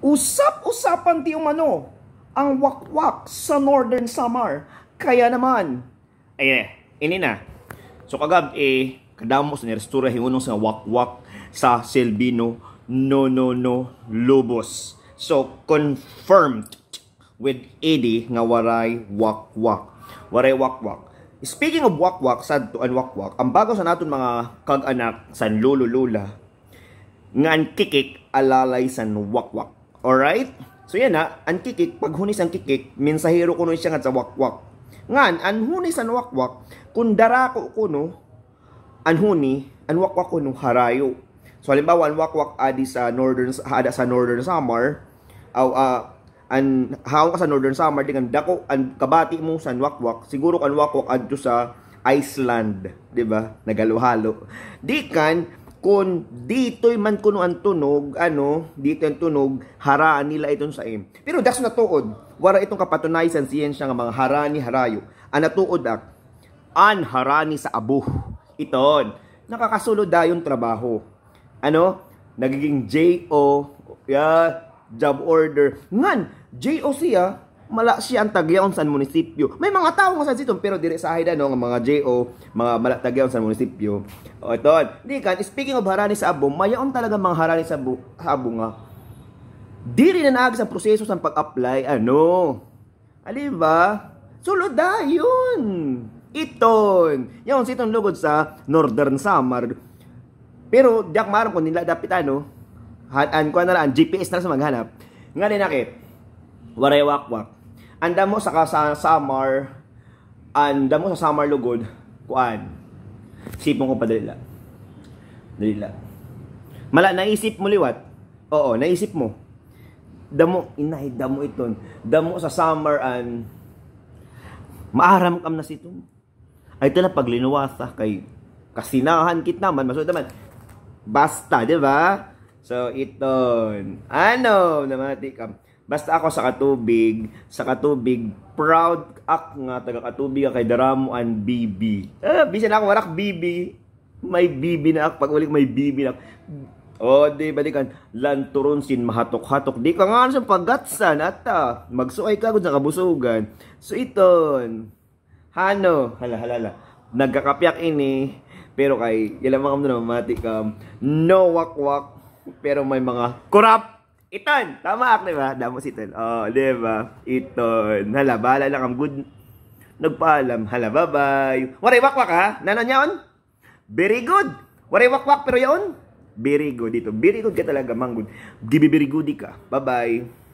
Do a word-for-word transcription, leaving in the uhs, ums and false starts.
Usap-usapan ti umano ang wakwak sa Northern Samar. Kaya naman, ay, ini na. So, kagab-i, kadamo sa nirestura hinunong sa wakwak sa Silvino, no, no, no, Lobos. So, confirmed with A D nga waray wakwak. Waray wakwak. Speaking of wakwak, sadto an wakwak, ang bago sa naton mga kag-anak, san lolo, lola, nga an kikik alalay san wakwak. Alright? So yana, an kikik, pag huni san kikik, mensahero kuno siya ngadto sa wakwak. Ngan, an huni san wakwak, kun darako kuno, an huni, an wakwak kuno harayo. So halimbawa, an wakwak adi sa Northern, ada sa Northern Samar, aw, ah, an haon ka sa Northern Samar, di kan dako an kabati mo san wakwak, siguro kan wakwak adto sa Iceland, di ba? Naghalo-halo. Di kan, kun ditoy man kuno an tunog, ano, ditoy an tunog, harani la iton sa im. Pero that's natuod. Wara iton kapatunay san siyensya nga mga harani, harayo. An natuod ak, an harani sa abo. Iton, nakakasulod dayon trabaho. Ano? Nagiging J O, yeah, job order. Ngan, J O siya, mala siya an tagyaon san munisipyo. May mga tawo nga san siton, pero diri sa ahida, no, nga mga J O, mga mala tagyaon san munisipyo. O, ito. Di kan, speaking of harani sa abo, mayaon talaga mga harani sa bu-, sa abo nga. Diri na naagi sa proseso san pag-apply, ano. Ali ba? Sulod dayon. Iton. Yaon siton lugod sa Northern Samar. Pero di ak maaram kun nila dapit ano. Han, an kuan na la, an G P S na la sa maghanap. Nga dinakit. Waray wakwak. An damo sa ka-, sa Samar, an damo sa Samar lugod, kuan. Sipon ko pa dali la. Dali la. Mala, naisip mo liwat. Oo, naisip mo. Damo, inay, damo iton. Damo sa Samar an maaram kam na siton. Ay, ito na paglinuwasa kay kasinahan kit naman, masud naman. Basta, di ba? So, iton. Ano, namati kam. Basta ako sa Katubig, sa Katubig, proud ak nga taga Katubig kay dara mo an B B. Ah, bisan ako warak B B, may B B na ak, pag-uli ko may B B na ak. O, di balikan, lanturon sin mahatok-hatok. Di ka nga sa pagatsan, ata. Magsuay ka gud sa kabusugan. So, iton. Hano? Hala, hala, hala. Nagkakapiak ini. Pero kay, yala mga muna mamati ka. No wakwak. Pero may mga kurap. Iton. Tama ak, di ba? Damo siton. O, di ba? Iton. Hala, bahala na kam. Good. Nagpaalam. Hala, bye-bye. Waray wakwak, ha? Nano niyaon? Very good. Waray wakwak, pero yaon? Very good ito. Very good ka talaga, manggod. Gibibirigudi ka. Bye-bye.